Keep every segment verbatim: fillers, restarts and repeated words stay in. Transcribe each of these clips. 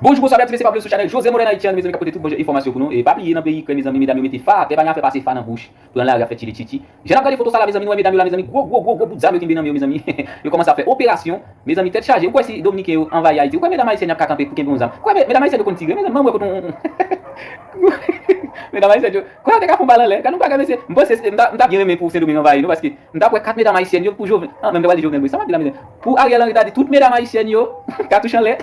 Bonjou, bonswa, bèl ti mesye, pa bliye sou chanèl José Modène Ayisyen, mezanmi, k ap pote tout bon jan enfòmasyon pou nou. E pa bliye, nan peyi Ikrèn, mezanmi, medam yo mete fa atè, pa gen afè pase fa nan bouch pou nan lari ap fè tchili tchitchi. Jan n ap gade foto sa la, mezanmi, nou wè medam yo la, mezanmi, gwo, gwo, gwo, gwo bout zam yo kenbe nan men yo, mezanmi. Yo kòmanse ap fè operasyon, mezanmi, tèt chaje. Ou kwè si Dominiken yo anvayi Ayiti, ou kwè medam ayisyèn yo ap ka kanpe pou kenbe yon zam? Ou kwè me- medam ayisyèn yo konn tire, mezanmi, ban m wè kote yon medam ayisyèn yo, kwè yo te ka fè yon bal anlè? Gad yon bagay, mesye, m panse, m ta, m ta byen renmen pou Sendomeng anvayi nou, paske m t ap wè kat medam ayisyèn yo pou Jovenel. Ah, menm te pral di Jovenel Moïse. Sa m ap di la, medam. Pou Ariel Henry ta di tout medam ayisyèn yo, katouch anlè.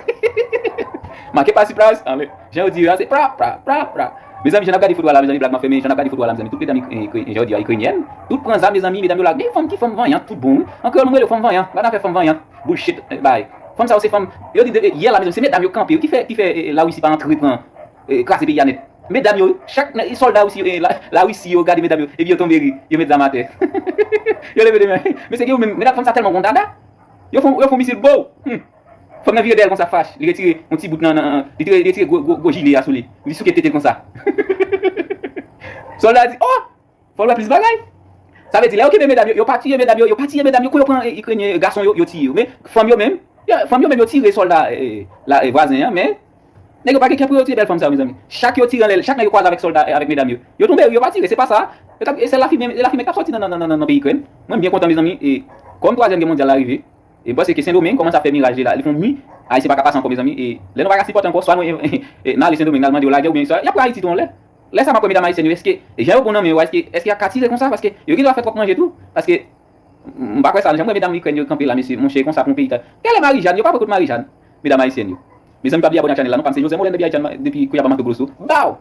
Make pa siplas anlè. Jan yo di yo a, se pra, pra, pra, pra. Mezanmi, jan n ap gade foto a la, mezanmi, blag m ap fè, men jan n ap gade foto a la, mezanmi, tout medam, jan yo di a, ikrenyen, tout pran zam, mezanmi, medam yo la, gen fanm ki fanm vanyan, tout bon, wi. An kreyòl, nou rele yo fanm vanyan. Gad afè fanm vanyan. Bullshit, eh, bay. Fanm sa yo se fanm, yo di, eh, yè la, mezanmi, se medam yo kanpe, wi, ki fè, ki fè, eh, Larisi pa antre pran, eh, kraze peyi a nèt. Medam yo, chak sòlda Larisi, eh, Larisi yo gade medam yo, epi yo tonbe ri, yo met zam atè. Yo leve de men. Mesye, gen yo menm, medam, fanm sa tèlman gon dada. Yo fè, yo fè misil, bow! Hmm. Fanm nan vire dèyè l konsa, fach. Li retire yon ti bout nan, nan, li retire, retire gwo, gwo, gwo jile a sou li. Li souke tete l konsa. Sòlda a di, oh! Fò l wè plis bagay. Sa vle di, lè yo kenbe medam yo, yo pa tiye medam yo, yo pa tiye medam yo, kou yo pran, eh, ikrenyen, gason yo, yo tiye yo. Men, fanm yo menm, yo, fanm yo menm, yo tire sòlda, eh, la, eh, vwazen an, men, nèg yo pa gen kè pou yo tiye bèl fanm sa yo, mezanmi. Chak yo tire anlè, chak nèg yo kwaze avèk sòlda, eh, avèk medam yo, yo tonbe ri, yo pa tire, se pa sa. Yo t ap, e se lafimen, e lafimen k ap sòti nan, nan, nan, nan, nan peyi Ikrèn. Mwen, m byen kontan, mezanmi, e kòm twazyèm gè mondyal la rive, e m panse ke Sendonmeng kòmanse ap fè miraj li la, li fè yon nwi, Ayisyen pa ka pase ankò, mezanmi, e lè nou pa ka sipòte ankò, swa nou, e, e, n ale Sendonmeng, n al mande yo lagè, oubyen swa, y ap pran Ayiti tou yon lè. Lè sa m ap wè medam ayisyèn yo, èske jan yo bon nan men yo, èske, èske y ap ka tire konsa? Paske yo gen dwa fè twòp manje tou. Paske m pa kwè sa, jan m wè medam Ikrèn yo kanpe la, mesye, monchè, konsa pou yon peyi ta. Gade Marijàn, yo pa pran kot Marijàn, medam ayisyèn yo. Mezanmi, pa bliye abòne ak chanèl la, non, pa m se José Molène depi Ayiti, depi Kouyaba, Mato Grosso. Baw!